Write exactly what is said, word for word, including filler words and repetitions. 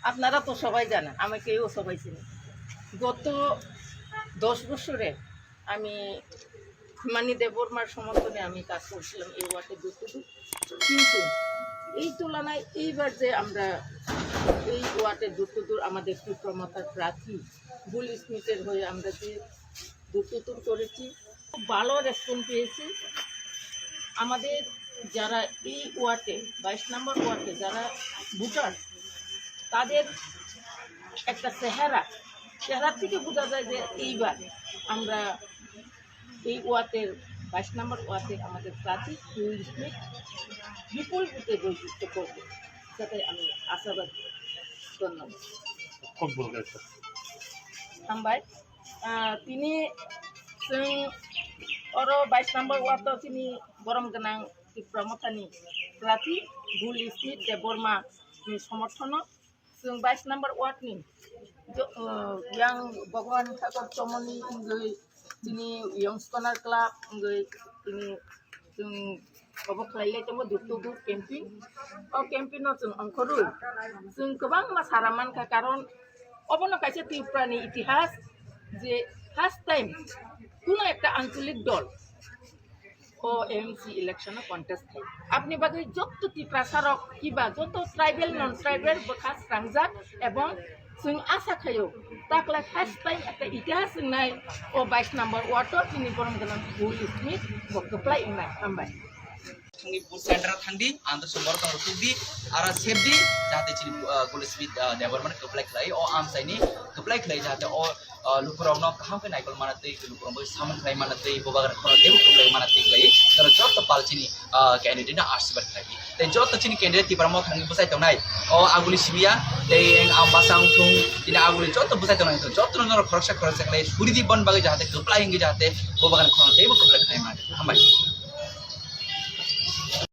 আপনারা তো সবাই জানেন, আমাকেও সবাই চিনে। গত দশ বছরে আমি হিমানি দেববর্মার সমর্থনে আমি কাজ করছিলাম এই ওয়ার্ডে দূর থেকে। কিন্তু এই তুলনায় এইবার যে আমরা এই ওয়ার্ডে দূর থেকে দূর আমাদের তীব্র মতার প্রার্থী বুল স্মিথের হয়ে আমরা যে দূর থেকে দূর করেছি, খুব ভালো রেসপন্স পেয়েছি। আমাদের যারা এই ওয়ার্ডে, বাইশ নম্বর ওয়ার্ডে যারা ভোটার, তাদের একটা চেহারা, চেহারা থেকে বোঝা যায় যে এইবার আমরা এই ওয়ার্ডের, বাইশ নম্বর ওয়ার্ডের আমাদের প্রার্থী বুল স্মিথ বিপুল ভোটে জয়যুক্ত করবে, সেটাই আমি আশাবাদী। ধন্যবাদ। খুব ভালো একটা। হামবাই। Ah, tini chwng oro bais number ward o chini borom gwnang Tipra Mothani prarthi Bul Smith Debbarma ni somorthono chwng bais number ward ni jo-, ah, yang Bhagwan Thakur Chomoni wngwi chini Young Scholar Club wngwi chini chwng obo khlailai tongo door to door campaign. O campaign no chwng ongkhorwi chwng kwbangma sara mankha, karon obono kaisa Tripura ni itihas je first time kuno ekta ancholik dol o M C election o contest khai. Aboni bagwi jotto Tiprasa rok kiba jotto tribal non tribal bwkha srangjak ebong chwng asa khaio taklai first time ekta itihas wngnai o bais number ward o chini borom gwnang Bul Smith bo kwplai wngnai. Hambai. Thangdi booth center o thangdi, ang to sombar tong rukdi, ara sepdi, jahate chini, ah, Bul Smith, ah, Debbarma no kwplai khlai, o amchaini kwplai khlai, jahate o, ah, lukurokno kaham khe naikol mana twi, lukurokno samung khlai mana twi, bobagra khorang teibo kwplai mana twi khlai, toro jotto pal chini, ah, candidate no ashirbad khlai. Tei jotto chini candidate Tipra Motha ni bwsai tongnai, o aguli simiya, tei ang bwsa wngthung, tini aguli jotto bwsai tongnai, jotto no norok khoroksa khoroksa khlai, suridi bon bagwi jahate kwplai wngwi jahate, bobagra khorang teibo kwplai khlai mana. Hambai.